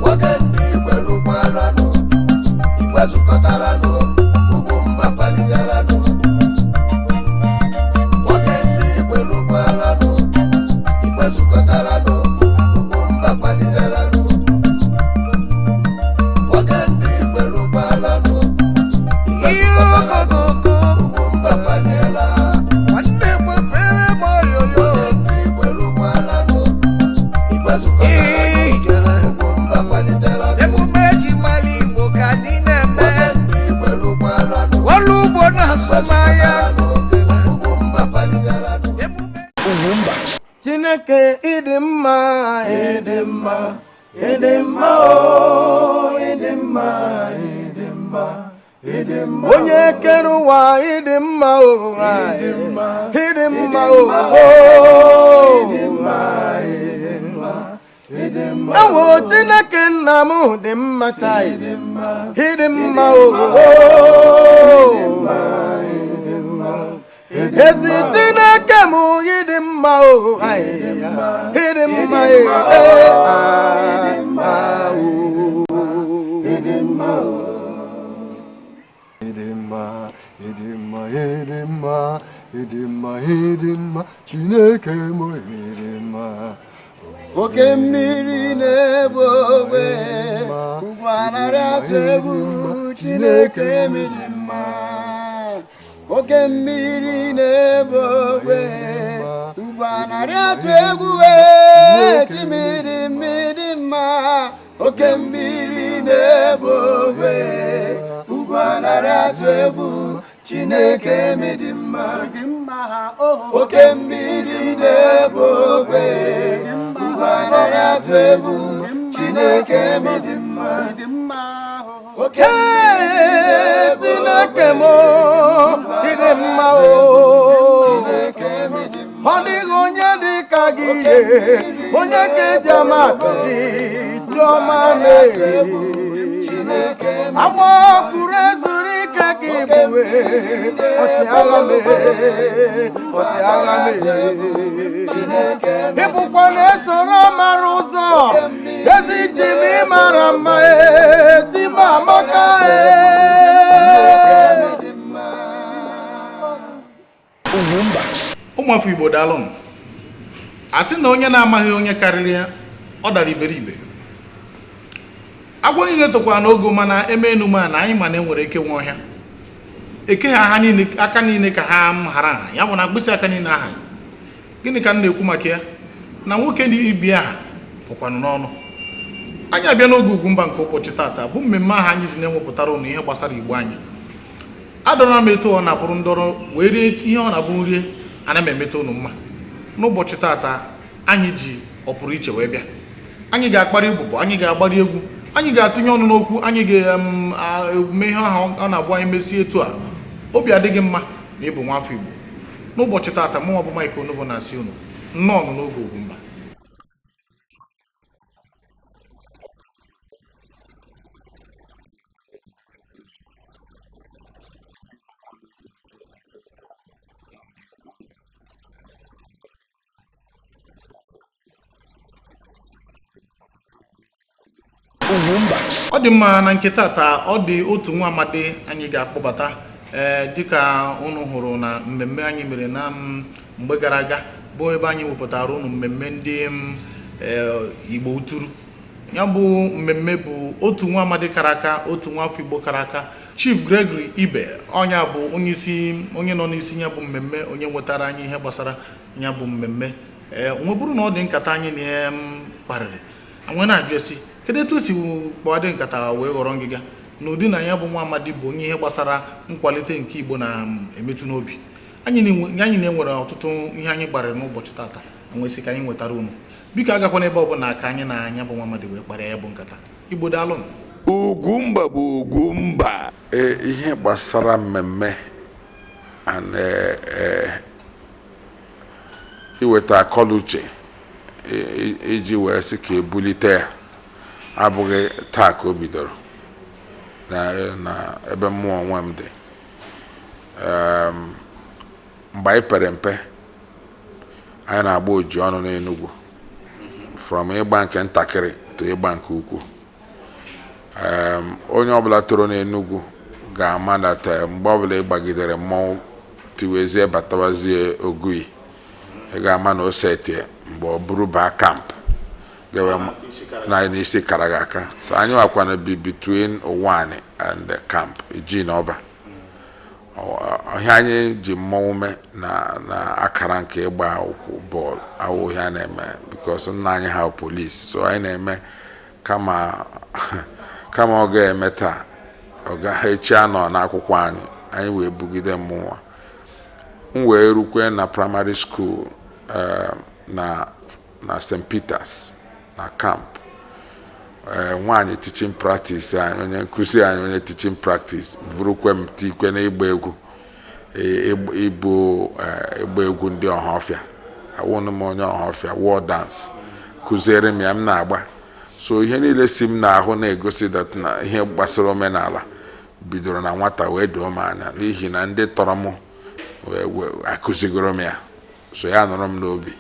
Nwoke ndị Igwe lụkwaranụ, Igwe zukọtaranụ, Ugwumba paligaranụ. Nwoke ndị Igwe lụkwaranụ, Igwe zukọtaranụ, Ugwumba paligaranụ. Nwoke ndị Igwe lụkwaranụ, Igwe zukọtaranụ, Ugwumba paliela. Nwanne gbepere m oyoyo. Nwoke ndị Igwe lụkwaranụ, Igwe zukọtaranụ, Ijele. Ugwumba paliteranụ. Emume eji mara Igbo ka anyị na-eme. Nwoke ndị Igwe lụkwaranụ, Ọrụ ugbo na azụmahịa. Ugwumba paligaranụ. Emume Chineke, ịdị mma, ịdị mma, ịdị mma o, ịdị mma, ịdị mma, ịdị mma. Onye kere ụwa, ịdị mma o, ịdị mma, ịdị mma o, ịdị mma, ịdị mma, ịdị mma. Ewo, Chineke nna m dị mma taa, ịdị mma o, ịdị mma. Ezi Chineke m, ịdị mma o, ịdị mma, ee, ah, o. Ịdị mma, ịdị mma, ịdị mma, ịdị mma, ịdị mma, ịdị mma, Chineke m, ịdị mma. Oke mmiri na-egbu ogbe, ugwu anaghị atụ egwu. Chineke m dị mma. Oke mmiri na-egbu ogbe, ugwu anaghị atụ egwu. Wee chimiri mmiri mma. Oke mmiri na-egbu ogbe, ugwu anaghị atụ egwu. Chineke m dị mma. Oke mmiri na-egbu ogbe, ugwu anaghị atụ egwu. Chineke m dị mma. Oke Chineke m, ịdị mma o. Ọ dịghị onye dị ka gị, onye ka eji ama atụ gị. Chiọma mee, agba kwuru ezuru ike gị bụwe ọchịagha mee, ọchịagha mee. Ịbụkwa na-esoro mara ụzọ ezi ji m. Ịmara mma, eti m amaka ee. Ụmụafọ Igbo, daalụnụ. A sị na onye na-amaghị onye karịrị ya, ọ dara iberibe. Agwọ niile tokwara n'ogo, mana eme enume a na anyị ma na enwere eke nwe ọhịa, eke ha ha niile aka niile ka ha m hara nha. Ya bụ na mkpịsị aka niile aha. Gịnị ka m na-ekwu maka ya? Na nwoke na ibi aha bụkwanụ n'ọnụ. Anyị abịa n'oge Ugwumba nke ụbọchị taata, bụ mmemme ahụ anyị ji na-ewepụtara ụnụ ihe gbasara Igbo. Anyị adọrọ m etu ọ na-abụrụ ndọrọ wee rie ihe ọ na-abụ nrie. Ana m emeta ụnụ mma. N'ụbọchị taata, anyị ji ọpụrụ iche wee bịa. Anyị ga-akparị ụbụbọ, anyị ga-agbari egwu, anyị ga-atụnye ọnụ n'okwu, anyị ga-eme ihe ahụ ọ na-abụ anyị mesie etu a obi adịghị mma na ịbụ nwafọ Igbo. N'ụbọchị taata, mụnwa bụ Mike Onobo na-asị unu nnọọ n'oge Ugwumba. Ọ dị mma. Na nke tata, ọ dị otu nwa amadi anyị ga-akpọbata. Ee, dịka unu hụrụ na mmemme anyị mere na mgbe gara aga, bụ ebe anyị wepụtara unu mmemme ndị Igbo Uturu. Ya bụ mmemme bụ otu nwa amadi kara aka, otu nwa afọ Igbo kara aka, Chief Gregory Ibe. Ọnya bụ onye isi, onye nọ n'isi ya bụ mmemme, onye nwetara anyị ihe gbasara ya bụ mmemme. Ee, nwe bụrụ na ọ dị nkata anyị na ya kparịrị, anyị na-ajụ esi kedu etu o si kpọọ dị nkata wee ghọrọ ngịga n'ụdị na ya bụ nwa amadi bụ onye ihe gbasara nkwalite nke Igbo na-emetụ n'obi. Anyị na-enwere ọtụtụ ihe anyị kparịrị n'ụbọchị tata, nwesị ka anyị nwetara unu. Biko, agakwana ebe ọbụla ka anyị na anya bụ nwa amadi wee kparịa ya bụ nkata. Igbo, daalụnụ. Ugwumba bụ Ugwumba. Ee, ihe gbasara mmemme and iweta akọluche. iji wee sị ka ebulite ya abụghị taa ka o bidoro na ebe mmụọ onwe m dị. Mgbe anyị pere mpe, anyị na-agba oji ọnụ n'Enugu, from ịgba nke ntakịrị to ịgba nke ukwu. Onye ọbụla toro n'Enugu ga-ama that mgbe ọbụla ị gbagidere mmọnwụ tiwezie batawazie Ogui, ị ga-ama na o setie mgbe ọ bụrụ baa camp gawe na n'isi kara gị aka. So anyị wakwana bi between Ụwanị and the camp iji na ọba. Ihe anyị ji mmọnwụ mee na akara nke ịgba ụkwụ bọọlụ awụ ihe a na-eme, because nna anyị ha polisi, so anyị na-eme kama ọ ga-eme taa, ọ ga echi anọ n'akwụkwọ anyị. Anyị wee bugide mmụọ m wee rukwe na primary school na St. Peters na camp. Nwaanyị teaching practice anyị, onye nkụzi anyị, onye teaching practice vurukwe m tikwe n'ịgba egwu, ịbụ ịgba egwu ndị Ọhafịa. Awụnụ m onye Ọhafịa war dance, kụziere m ya, m na-agba. So ihe niile si m n'ahụ na-egosi that na ihe gbasara omenala bidoro na nwata wee doo m anya, n'ihi na ndị tọrọ m wee akụzigoro m ya, so ya nọrọ m n'obi.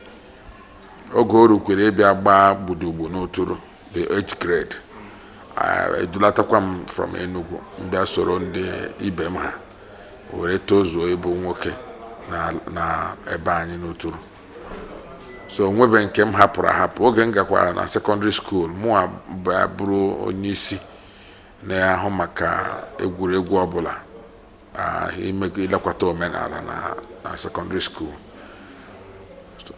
Oge o rukwere ịbịa gbaa gbudugbu n'Uturu, the age grade, edulatakwa m from Enugu, mbịa soro ndị ibe m ha were tozuo ịbụ nwoke na ebe anyị n'Uturu. So onwebe nke m hapụrụ ahapụ. Oge m gakwara na secondary school, mụ bụrụ onye isi na-ahụ maka egwuregwu ọbụla, ime ilekwata omenala na secondary school.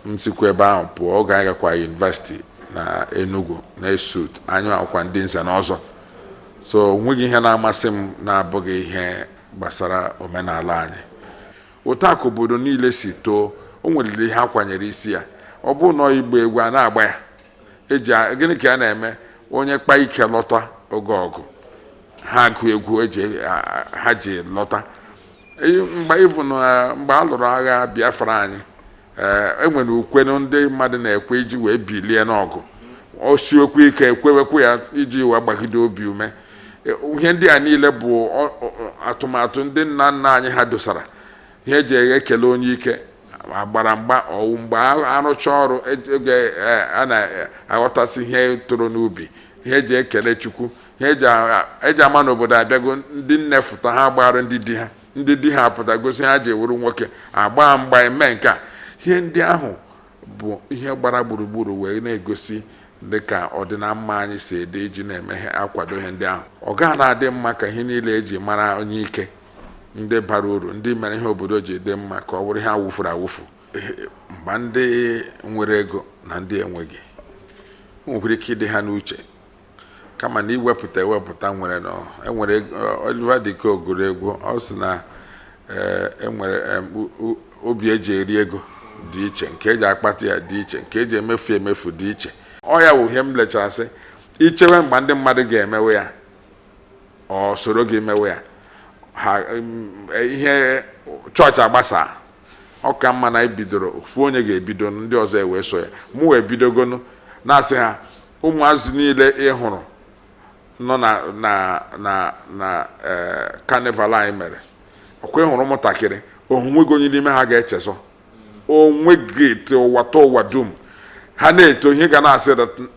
M sikwa ebe ahụ pụọ. Oge anyị gakwa university na Enugu na ESUT, anyị akwụkwa ndị nze na ọzọ. So onweghị ihe na-amasị m na-abụghị ihe gbasara omenala anyị. Otu a ka obodo niile si too. O nwere ihe a kwanyere isi ya. Ọ bụrụ na igba egwu a na-agba ya eji gịnị ka a na-eme? Onye kpa ike lọta oge ọgụ, ha agụ egwu eji ha ji lọta. Mgbe ịvụ na mgbe a lụrụ agha Biafra anyị, enwere ukwe ndị mmadụ na-ekwe iji wee bilie n'ọgụ. O siokwu ike, ekwewekwu ya iji wee gbagide obi ume. Ihe ndị a niile bụ atụmatụ ndị nna nna anyị ha dosara. Ihe eji ekele onye ike agbara mgba ọwụ mgbe arụcha ọrụ, oge a na-aghọtasị ihe toro n'ubi, ihe eji ekele Chukwu, ihe eji ama n'obodo abịago. Ndị nne fụta, ha gbara ndị di ha, ndị di ha pụta gosi ha ji ewuru nwoke agba mgba eme nke a. Ihe ndị ahụ bụ ihe gbara gburugburu wee na-egosi dịka ọdịnamma anyị si ede iji na-eme akwado ihe ndị ahụ. Ọ gaghị na-adị mma ka ihe niile eji mara onye ike, ndị bara uru, ndị mere ihe obodo ji dị mma, ka ọ bụrụ ihe awụfuru awụfu. Mgbe ndị nwere ego na ndị enweghị nwekwara ike ịdị ha n'uche, kama na iwepụta ewepụta nwere nọ enwere. Oliver De Coque gụrụ egwu, ọ sị na enwere obi eji eri ego dị iche, nke eji akpata ya dị iche, nke eji emefu emefu dị iche. Ọ ya wụ ihe m lechara sị ichewe mgbe ndị mmadụ ga-emewe ya, ọ soro gị mewe ya ha. Ihe chọọchị agbasa, ọ ka mma na ebidoro ofu onye ga-ebido, ndị ọzọ ewee so ya. Mụ wee bidogonu na-asị ha, ụmụazị niile ị hụrụ nọ na carnival anyị mere, ọkwa ị hụrụ ụmụntakịrị, onweghị onye n'ime ha ga-echezọ onweghị ete ụwa tọ ụwa dum ha na-eto. Ihe ga na-asị,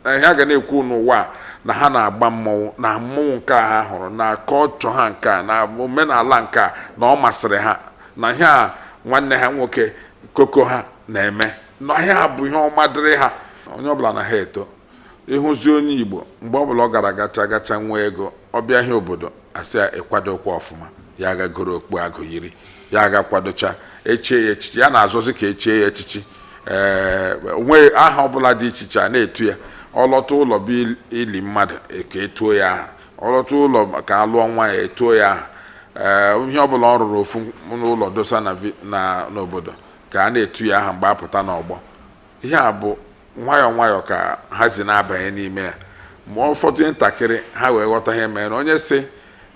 ihe a ga na-ekwu n'ụwa a, na ha na-agba mmọnwụ, na mmọnwụ nke a ha hụrụ, na kọlchọ ha nke a, na omenala nke a, na ọ masịrị ha, na ihe a nwanne ha nwoke koko ha na-eme, na ihe a bụ ihe ọma dịrị ha. Onye ọbụla na ha eto ịhụzi onye Igbo, mgbe ọbụla ọ gara gacha gacha nwee ego, ọ bịa ihe obodo asị ya ịkwadokwa ọfụma, ya gagoro okpu agụ yiri ya, aga kwadocha, echie ya echichi, ya na-azọzi ka echie ya echichi. Ee, onwe aha ọbụla dị iche iche a na-etu ya. Ọlọta ụlọ bụ ili mmadụ ka etuo ya aha, ọlọta ụlọ ka alụọ nwa ya, etuo ya aha. Ee, ihe ọbụla ọ rụrụ ofu n'ụlọ dosa na n'obodo ka a na-etu ya aha mgbe apụta n'ọgbọ. Ihe a bụ nwayọọ nwayọọ ka ha si na-abanye n'ime ya. Mgbe ụfọdụ ntakịrị ha wee ghọta ihe mere onye sị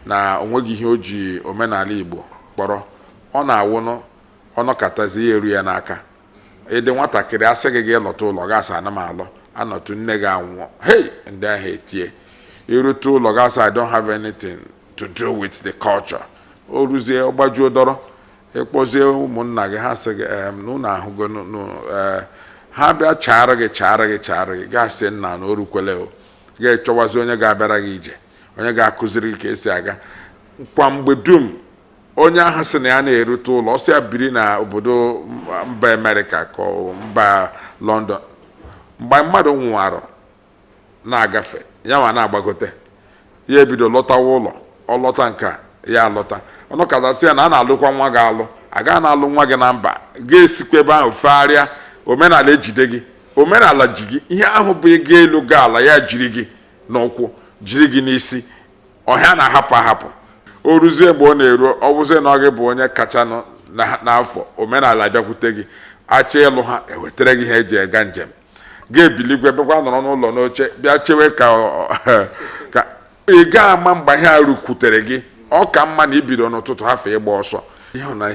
na onweghị ihe o ji omenala Igbo kpọrọ, ọ na-awụnụ ọnọkọtazi ya eru ya n'aka. Ị dị nwatakịrị, asị gị gị lọta ụlọ, gasị ana m alọ, anọtụ nne gị anwụọ. Hei, ndị ahụ etie. Irute ụlọ, gasị I don't have anything to do with the culture. O ruzie, ọ gbajuo dọrọ, ịkpọzie ụmụnna gị, ha sị gị na ụnụ ahụgo ha bịa chaara gị, chaara gị, chaara gị, gasị nna na o rukwele. O ga-echọwazi onye ga-abịara gị ije, onye ga-akụziri gị ka esi aga. Kwa mgbe dum onye ahụ sị na ya na-erute ụlọ, ọsọ ya biri na obodo mba Amerịka ka ọ mba London, mgbe mmadụ nwụwarụ na-agafe ya ma na-agbagote, ya ebido lọtawa ụlọ. Ọ lọta nke a, ya alọta, ọnọkọtasị ya na a na-alụkwa nwa gị alụ, aga na-alụ nwa gị na mba, ga-esikwa ebe ahụ fegharịa. Omenala ejide gị, omenala ji gị. Ihe ahụ bụ ịga elu gaa ala, ya jiri gị n'ụkwụ, jiri gị n'isi. Ọhịa na-ahapụ ahapụ. O ruzie mgbe ọ na-eru, ọ bụzie na ọ gị bụ onye kachanụ n'afọ, omenala bịakwute gị, achọ ịlụ ha, ewetara gị ihe eji aga njem, ga-ebiligwe bịakwa nọrọ n'ụlọ n'oche, bịa chewe ka ị gaa ama mgbe ihe a rukwutere gị. Ọ ka mma na ibido n'ụtụtụ hafe ịgba ọsọ. Ihe na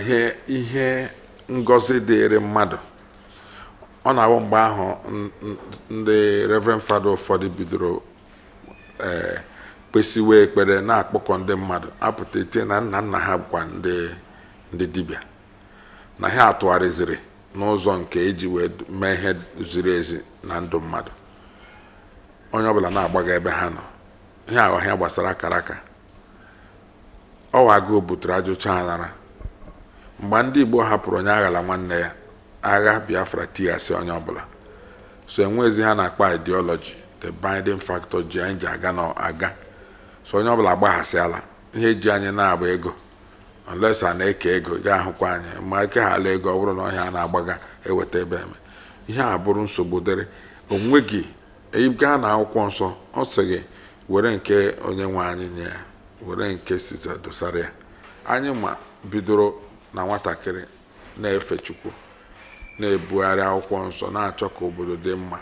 ihe ngọzi dịrị mmadụ, ọ na-abụ mgbe ahụ ndị Reverend Father ụfọdụ bidoro kpesiwe ekpere, na-akpọkọ ndị mmadụ apụta, etie na nna nna ha bụkwa ndị dibịa, na ha atụgharịziri n'ụzọ nke iji wee mee ihe ziri ezi na ndụ mmadụ. Onye ọbụla na-agbaga ebe ha nọ. Ihe ahụ ihe gbasara akara aka, ọwa agụụ butere ajụcha anara. Mgbe ndị Igbo hapụrụ onye aghala nwanne ya, agha Biafra tighasị onye ọbụla. So enwezi ha na-akpa ideology, the binding factor ji anyị ji aga na aga. So onye ọbụla agbaghasịala. Ihe ji anyị na-agba ego, unless a na-eke ego, ị ga-ahụkwa anyị ma eke ha ala ego. Ọ bụrụ na ọhịa a na-agbaga eweta ebe eme ihe a bụrụ nsogbu dịrị onwe gị. Ị gaa na akwụkwọ nsọ, ọ sị gị were nke onye nwe anyị nye ya, were nke Siza dosara ya. Anyị ma bidoro na nwatakịrị na-efe Chukwu, na-ebugharị akwụkwọ nsọ, na-achọ ka obodo dị mma.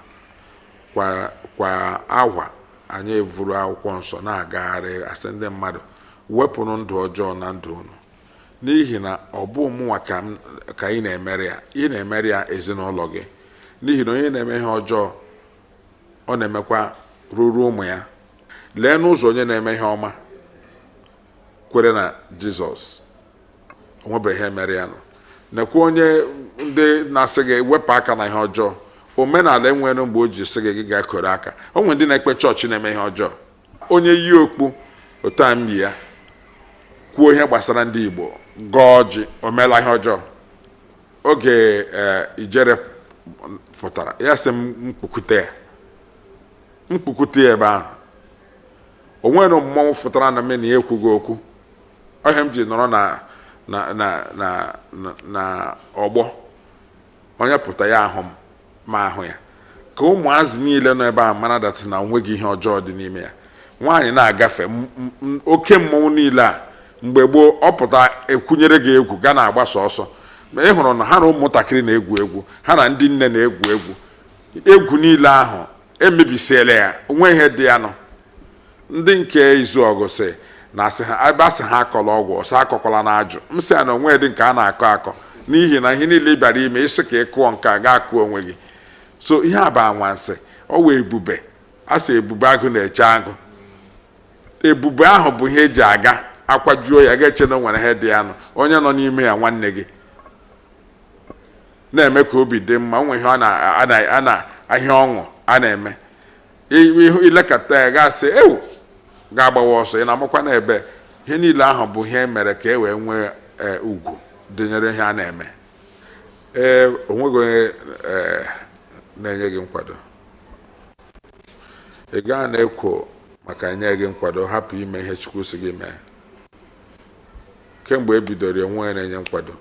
Kwa awa anyị evuru akwụkwọ nsọ na-agagharị, asị ndị mmadụ wepụrụ ndụ ọjọọ na ndụ unu, n'ihi na ọ bụ mụnwa ka ị na-emere ya, ị na-emere ya ezinụlọ gị, n'ihi na onye na-eme ihe ọjọọ, ọ na-emekwa ruru ụmụ ya. Lee n'ụzọ onye na-eme ihe ọma, kwere na Jizọs, onwebeghị ihe mere ya nọ. Nekwa onye ndị na-asị gị wepụ aka na ihe ọjọọ. Omenala enwere mgbe o ji sị gị gị gaa koro aka. O nwere ndị na-ekpe chọọchị na-eme ihe ọjọọ. Onye yi okpu otu a m yi ya, kwuo ihe gbasara ndị Igbo, gọọ ọjị, o meela ihe ọjọọ. Oge ijere pụtara, ya sị m mkpukwute ya, mkpukwute ya ebe ahụ. O nwere mmọnwụ fụtara na mme na ya ekwughị okwu. Ọhịa m ji nọrọ na ọgbọ, onye pụta ya ahụ m ma ahụ ya, ka ụmụazị niile nọ ebe a mara that na onweghị ihe ọjọọ dị n'ime ya. Nwaanyị na-agafe oke mmọnwụ niile a mgbe gboo, ọ pụta ekwunyere gị egwu, ga na-agbasa ọsọ. Ma ị hụrụ na ha na ụmụntakịrị na-egwu egwu, ha na ndị nne na-egwu egwu. Egwu niile ahụ emebisiela ya, onwe ihe dị ya nọ. Ndị nke izu ọgụ sị na asị ha ebe asị ha akọla ọgwụ, ọsọ akọkwala na ajụ. M sị ya na onwe dị nke a na-akọ akọ, n'ihi na ihe niile ị bịara ime, ịsị ka ị kụọ nke a, gaa kụọ onwe gị. So ihe a bụ anwansị. Ọ wụ ebube. A sị ebube agụ na-eche agụ. Ebube ahụ bụ ihe eji aga akwajuo ya, ga-eche na o nwere ihe dị ya nọ. Onye nọ n'ime ya, nwanne gị, na-eme ka obi dị mma. Onwe ihe ọ na ahịa ọṅụ a na-eme. Ilekọta ya, gasị ewu ga-agbawa ọsọ. Ị na-amakwa na ebe ihe niile ahụ bụ ihe mere ka e wee nwee ugwu dịnyere ihe a na-eme. Ee, onweghị onye na-enye gị nkwado. Ị gaa na-ekwo maka nye gị nkwado, hapụ ime ihe Chukwu si gị mee. Kemgbe e bidoro, enwe onye na-enye nkwado.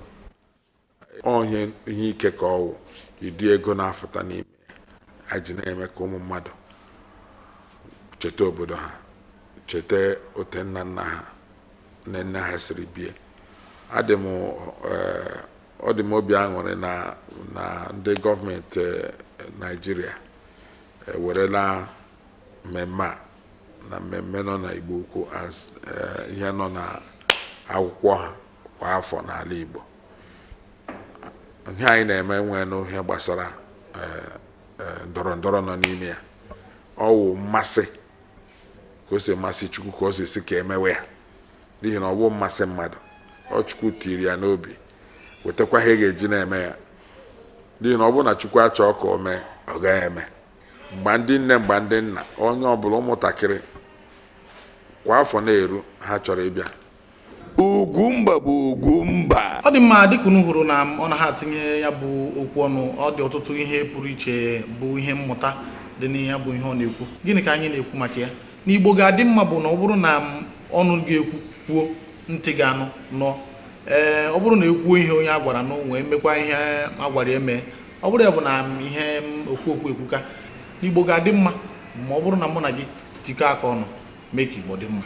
Ọ ihe ike ka ọ wụ ịdị ego na-afụta n'ime ya ji na-eme ka ụmụ mmadụ cheta obodo ha, cheta ote nna nna ha nne nne ha siri bie. Adị m ọ dị m obi aṅụrị na ndị gọọmenti Naijiria ewerela mmemme a na mmemme nọ na Igbo Ukwu as ihe nọ na akwụkwọ ha kwa afọ n'ala Igbo. Ihe anyị na-eme nwee n'ihe gbasara ndọrọ ndọrọ nọ n'ime ya. Ọ wụ mmasị ka o si masị Chukwu ka o si si ka emewe ya, n'ihi na ọ bụ mmasị mmadụ, ọ Chukwu tiri ya n'obi, wetakwa ihe ga-eji na-eme ya. N'ihi na ọ bụrụ na Chukwu achọọ ka o mee, ọ gaghị eme. Mgbe ndị nne, mgbe ndị nna, onye ọbụla, ụmụntakịrị kwa afọ na-eru ha chọrọ ịbịa. Ugwumba bụ Ugwumba. Ọ dị mma. Dịka unu hụrụ na ọ na ha atinye ya bụ okwu ọnụ, ọ dị ọtụtụ ihe pụrụ iche bụ ihe mmụta dị n'ihe bụ ihe ọ na-ekwu. Gịnị ka anyị na-ekwu maka ya na Igbo ga-adị mma? Bụ na ọ bụrụ na ọnụ ga-ekwu kwuo, ntị ga-anụ nọ. Ee, ọ bụrụ na ekwuo ihe onye a gwara nụ wee mekwa ihe a gwara ya mee, ọ bụrụ ya bụ na ihe okwu okwu ekwuka na Igbo ga-adị mma, ma ọ bụrụ na mụ na gị tikọọ aka ọnụ mee ka Igbo dị mma.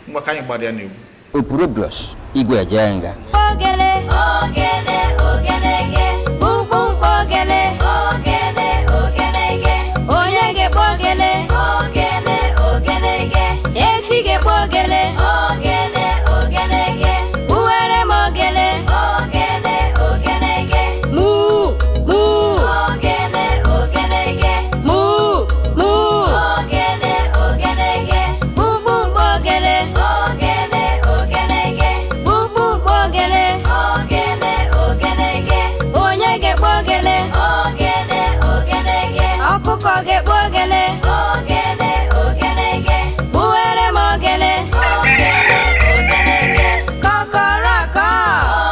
Ngwa, ka anyị gbara ya n'egwu. Opurobios Igwe Ejenga. Ogene, ogene, ogenege, kpukpukpu ogene, ogene, ogenege, onye ga-ekpo ogene, ogene, ogenege, efi ga-ekpo ogene, ogene, ogenege, uwere m ogene, ogene, ogenege, muu, muu, ogene, ogenege, muu, muu, ogene, ogenege, kpukpukpu ogene, ogene, ogenege, kpukpukpu ogene, ogene, ogenege, onye ga-ekpo ogene, ogene, ogenege, ọkụkọ ga-ekpo ogene, ogene, ogenege, uwere m ogene, ogene, ogenege, kọkọrọkọ,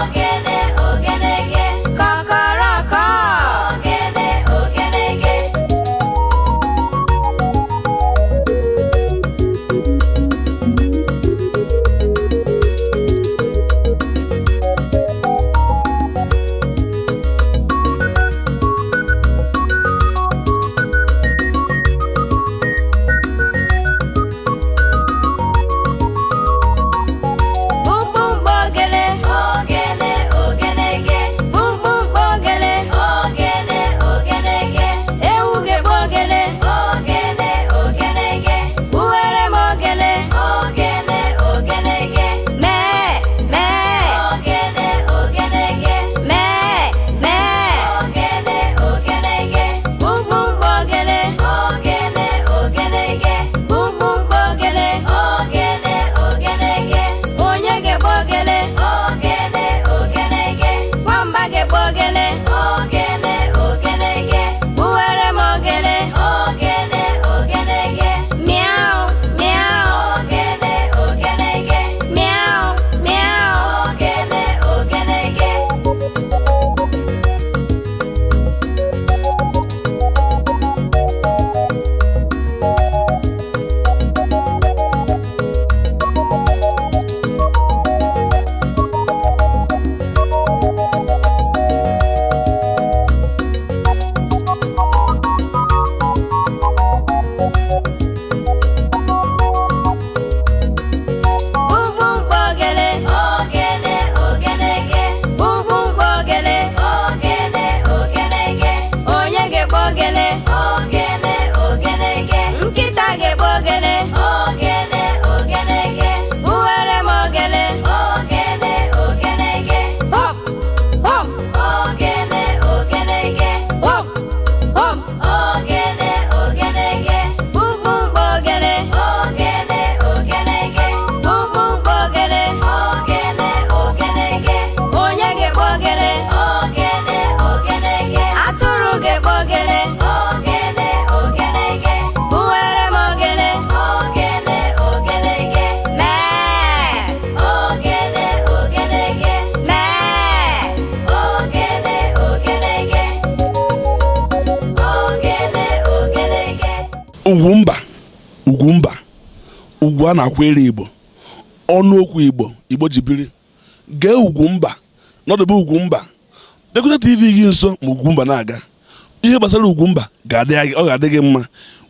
ogene, ogenege, kọkọrọkọ, ogene, ogenege. Kpukpukpu ogene, ogene, ogenege, kpukpukpu ogene, ogene, ogenege, ewu ga-ekpo ogene, ogene, ogenege, uwere m ogene, ogene, ogenege, mee, mee, ogene, ogenege, mee, mee, ogene, ogenege, kpukpukpu ogene, ogene, ogenege, kpukpukpu ogene, ogene, ogenege, onye ga-ekpo ogene, ogene, ogenege, nwamba ga-ekpo ogene, ogene, ogenege, uwere m ogene, ogene, ogenege, miau, miau, ogene, ogenege, miau, miau, ogene, ogenege. Kpukpukpu ogene, ogene, ogenege, kpukpukpu ogene, ogene, ogenege, onye ga-ekpo ogene, ogene, ogenege, nkịta ga-ekpo ogene, ogene, ogenege, uwere m ogene, ogene, ogenege, hop, hop, ogene, ogenege, hop, hop, ogene, ogenege, kpukpukpu ogene, ogene, ogenege, kpukpukpu ogene, ogene, ogenege, onye ga-ekpo ogene, ogene, ogenege, atụrụ ga-ekpo ogene, ogene, ogenege, uwere m ogene, ogene, ogenege, mee, ogene, ogenege, mee, ogene, ogenege, ogene, ogenege. Ugwumba, Ugwumba, ugwu a na-akwere Igbo, ọnụ okwu Igbo, Igbo ji biri. Gee Ugwumba, nọdebe Ugwumba, bịakwute TV gị nso ma Ugwumba na-aga. Ihe gbasara Ugwumba ga-adị, ọ ga-adị gị mma.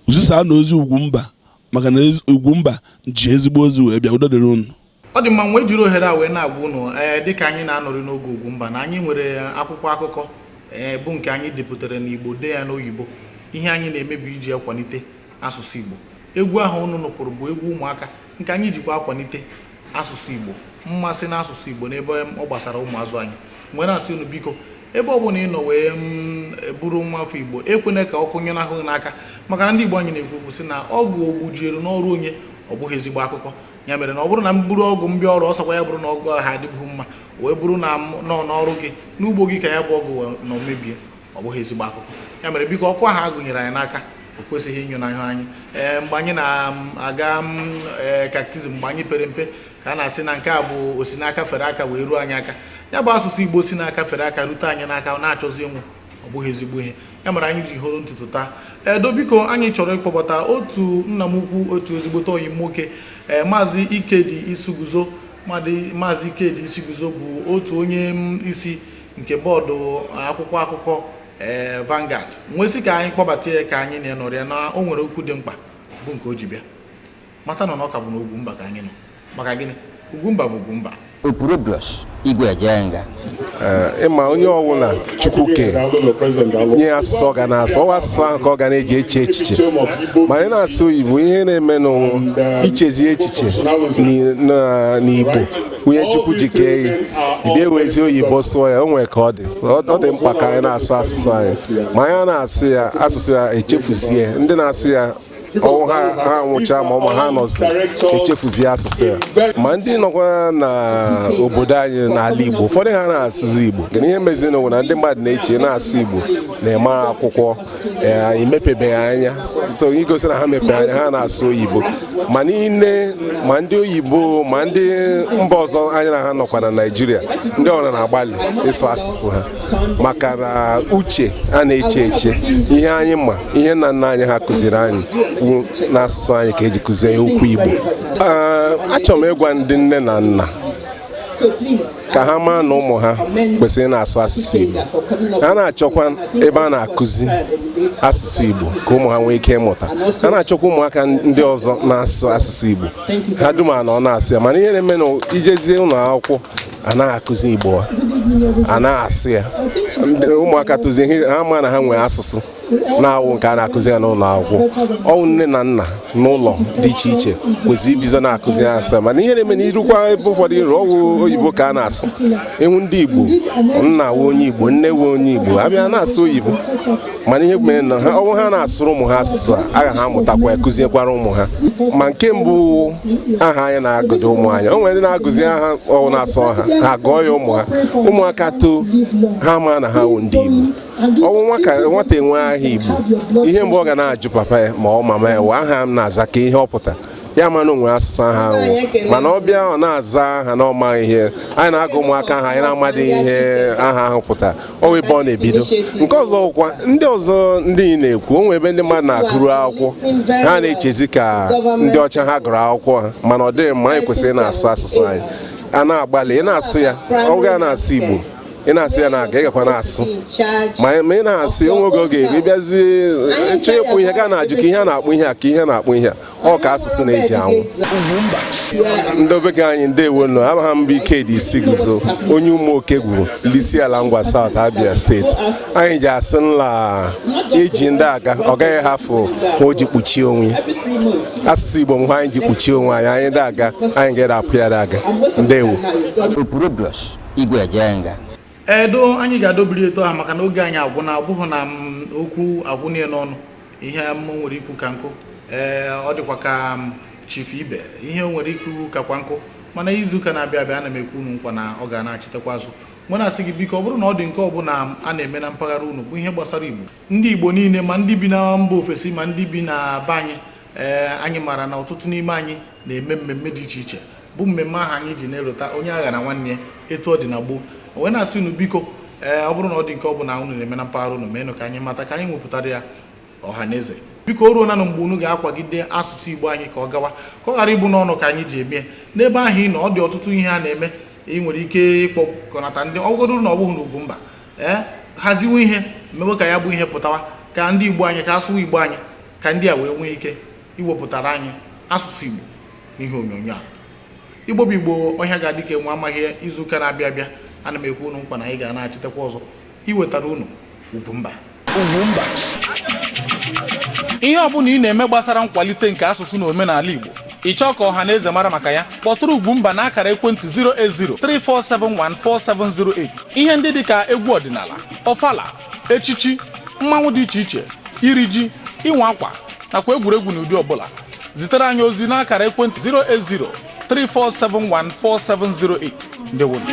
Zisaa na ozi Ugwumba, maka na Ugwumba ji ezigbo ozi wee bịa. Udo dịrị unu. Ọ dị mma. Wee jiri ohere a wee na-agwa unu, ee, dịka anyị na-anọrị n'oge Ugwumba, na anyị nwere akwụkwọ akụkọ, ee, bụ nke anyị depụtara n'Igbo, dee ya n'oyibo. Ihe anyị na-eme bụ iji akwalite asụsụ Igbo. Egwu ahụ unu nụpụrụ bụ egwu ụmụaka nke anyị jikwa akwalite asụsụ Igbo, mmasị n'asụsụ Igbo n'ebe ọ gbasara ụmụazụ anyị. Nwere asị unu biko. Ebe ọ bụla ị nọ wee bụrụ nwa afọ Igbo, ekwena ka ọkụ nyụnahụ gị n'aka, maka na ndị Igbo anyị na-ekwu okwu sị na ọgụ ogbujiere n'ọrụ onye ọ bụghị ezigbo akụkọ. Ya mere na ọ bụrụ na m buru ọgụ m bịa ọrụ, ọsọkwa ya bụrụ na ọgụ ahụ adịbụghị mma, wee bụrụ na m nọ n'ọrụ gị n'ugbo gị ka ya bụ ọgụ nọ mebie, ọ bụghị ezigbo akụkọ. Ya mere, biko, ọkụ ahụ agụnyere anyị n'aka, o kwesịghị ịnyụ n'ahụ anyị. Ee, mgbe anyị na-aga ee catechism, mgbe anyị pere mpe, ka a na-asị na nke a bụ osi n'aka fere aka wee ruo anyị aka. Ya bụ asụsụ Igbo si n'aka fere aka rute anyị n'aka na-achọzi ịnwụ, ọ bụghị ezigbo ihe. Ya mere anyị ji hụrụ ntutu taa. Edo, biko, anyị chọrọ ịkpọbata otu nna m ukwu, otu ezigbote ọyị m nwoke, ee, Maazị Ikedi Isiguzo. Maazị Ikedi Isiguzo bụ otu onye isi nke bọọdụ akwụkwọ akụkọ ee Vanguard. Nwesị ka anyị kpọbata ya ka anyị na-enọrọ ya, na o nwere okwu dị mkpa bụ nke o ji bịa. Mata nọ na ọ ka bụ na Ugwumba ka anyị nọ. Maka gịnị? Ugwumba bụ Ugwumba. Opurobios Igwe Ejenga. Ịma onye ọbụla Chukwu kee nye asụsụ ọ ga na-asụ, ọwa asụsụ ahụ ka ọ ga na-eji eche echiche. Mana ị na-asụ oyibo, ihe na-eme n'ụwa ichezi echiche n'Igbo onye Chukwu ji kee ya, ịbịa ewezi oyibo sụọ ya, o nwere ka ọ dị. Ọ dị mkpa ka anyị na-asụ asụsụ anyị, ma anyị na-asụ ya asụsụ ya echefuzie. Ndị na-asụ ya, ọnwụ ha, ha nwụcha, ma ụmụ ha nọzi echefuzie asụsụ ya. Ma ndị nọkwa na obodo anyị n'ala Igbo, ụfọdụ ha na-asụzi Igbo. Ihe meziri bụ na ndị mmadụ na-eche na-asụ Igbo na-eme akwụkwọ emepebeghị anya, so igosi na ha mepere anya, ha na-asụ oyibo. Ma niile, ma ndị oyibo ma ndị mba ọzọ anyị na ha nọkwa na Naịjirịa, ndị ọbụla na-agbalị ịsụ asụsụ ha, maka na uche a na-eche eche ihe anyị ma, ihe nna nna anyị ha kụziri anyị wu n'asụsụ anyị ka eji kụzie okwu Igbo. Achọrọ m ịgwa ndị nne na nna ka ha maa na ụmụ ha kwesịrị ị na-asụ asụsụ Igbo. Ha na-achọkwa ebe a na-akụzi asụsụ Igbo ka ụmụ ha nwee ike ịmụta. Ha na-achọkwa ụmụaka ndị ọzọ na-asụ asụsụ Igbo, ha dum a na ọ na-asụ ya. Mana ihe na-eme na ijezie ụlọ akwụkwọ, anaghị akụzi Igbo, anaghị asụ ya. Ndị ụmụaka tozie ihe ha ma na ha nwere asụsụ na-awụ nke a na-akụzi ya n'ụlọ akwụkwọ. Ọwụ nne na nna n'ụlọ dị iche iche kwesịrị ibizo na-akụzi ya asụ. Mana ihe na-eme na irukwa ebe ụfọdụ iru, ọwụ oyibo ka a na-asụ. Ịhụ ndị Igbo, nna wụ onye Igbo, nne wụ onye Igbo, abịa na-asụ oyibo. Mana ihe mere na ha, ọwụ ha na-asụrụ ụmụ ha asụsụ a, aga ha amụtakwa ya, kụziekwara ụmụ ha. Ma nke mbụ, aha anyị na-agụdo ụmụ anyị, o nwere ndị na-agụzi aha ọwụ na-asọ ha, ha gụọ ya ụmụ ha. Ụmụaka too, ha ma na ha wụ ndị Igbo. Ọnwụ nwata enwe aha Igbo, ihe mbụ ọ ga na-ajụ papa ya ma ọ mama ya wụ, aha m na-aza, ka ihe ọ pụta ya? Ma na onwere asụsụ aha ahụ, mana ọ bịa ọ na-aza aha na ọ maghị ihe anyị na-agụ ụmụaka aha anyị na-amadị ihe aha ahụ pụtara. Ọ wụ ebe ọ na-ebido. Nke ọzọ kwa, ndị ọzọ ndị ị na-ekwu, o nwere ebe ndị mmadụ na-agụrụ akwụkwọ, ha na-echezi ka ndị ọcha ha gụrụ akwụkwọ ha, mana ọ dịghị mma. Anyị kwesịrị ị na-asụ asụsụ anyị, a na-agbalị ị na-asụ ya. Ọ ga na-asụ Igbo, ị na-asụ ya na-aga, ị gakwa na-asụ. Ma ị na-asụ, onwe oge ọ ga-eru ịbịazi chọọ ịkpụ ihe, gaa na-ajụ ka ihe a na-akpụ ihe a, ka ihe na-akpụ ihe a. Ọ ka asụsụ na-eji anwụ. Ndị bekee anyị, ndewo nọ. Aha m bụ Ikedi Isiguzo, onye Ụmụoke gwuru Lisiala Ngwa South, Abia Steeti. Anyị ji asị nla eji ndị aga, ọ gaghị hafụ ha o ji kpuchie onwe ya. Asụsụ Igbo m anyị ji kpuchie onwe anyị. Anyị ndị aga, anyị ga-erapụ ya aga. Ndewo. Opurobios Igwe Ejenga. Edo, anyị ga-adobiri eto ha maka na oge anyị agwụna. Ọ bụghị na m okwu agwụnie n'ọnụ, ihe m nwere ikwu ka nkụ. Ee, ọ dịkwa ka m Chief Ibe, ihe o nwere ikwu kakwa nkụ. Mana izuụka na-abịa abịa, ana m ekwu unu nkwa na ọ ga na-achitekwa azụ. Mụ na-asị gị, biko, ọ bụrụ na ọ dị nke ọbụla a na-eme na mpaghara unu bụ ihe gbasara Igbo, ndị Igbo niile, ma ndị bi na mba ofesi ma ndị bi na be anyị, ee, anyị maara na ọtụtụ n'ime anyị na-eme mmemme dị iche iche, bụ mmemme ahụ anyị ji na-elota onye agha na nwanne ya etu ọ dị na gboo. Wee na-asị unu, biko, ee, ọ bụrụ na ọ dị nke ọbụla unu na-eme na mpaghara unu, meenụ ka anyị mata, ka anyị nwepụtara ya ọha na eze. Biko, o ruola na mgbe unu ga-akwagide asụsụ Igbo anyị ka ọ gawa, ka ọ ghara ịbụ n'ọnụ ka anyị ji eme. N'ebe ahụ ị nọ, ọ dị ọtụtụ ihe a na-eme. Ị nwere ike ịkpọkọnata ndị ọgọdụ na ọ bụghị n'Ugwumba, ee, haziwe ihe, mewe ka ya bụ ihe pụtawa, ka ndị Igbo anyị, ka asụwa Igbo anyị, ka ndị a wee nwee ike iwepụtara anyị asụsụ Igbo n'ihe onyonyo a. Igbo bụ Igbo, ọhịa ga-adị ka enwe amaghị. Izuụka na-abịa abịa, ana m ekwu unu nkwa na anyị ga na-achitekwa ọzọ iwetara unu Ugwumba. Ugwumba, ihe ọbụla ị na-eme gbasara nkwalite nke asụsụ na omenala Igbo. Ị chọọ ka ọha na eze mara maka ya, kpọtụrụ Ugwumba na akara ekwentị 08034714708. Ihe ndị dị ka egwu ọdịnala, ọfala, echichi, mmanwụ dị iche iche, iri ji, ịnwa akwa nakwa egwuregwu n'ụdị ọbụla, zitere anyị ozi n'akara ekwentị 08034714708. Ndewonu.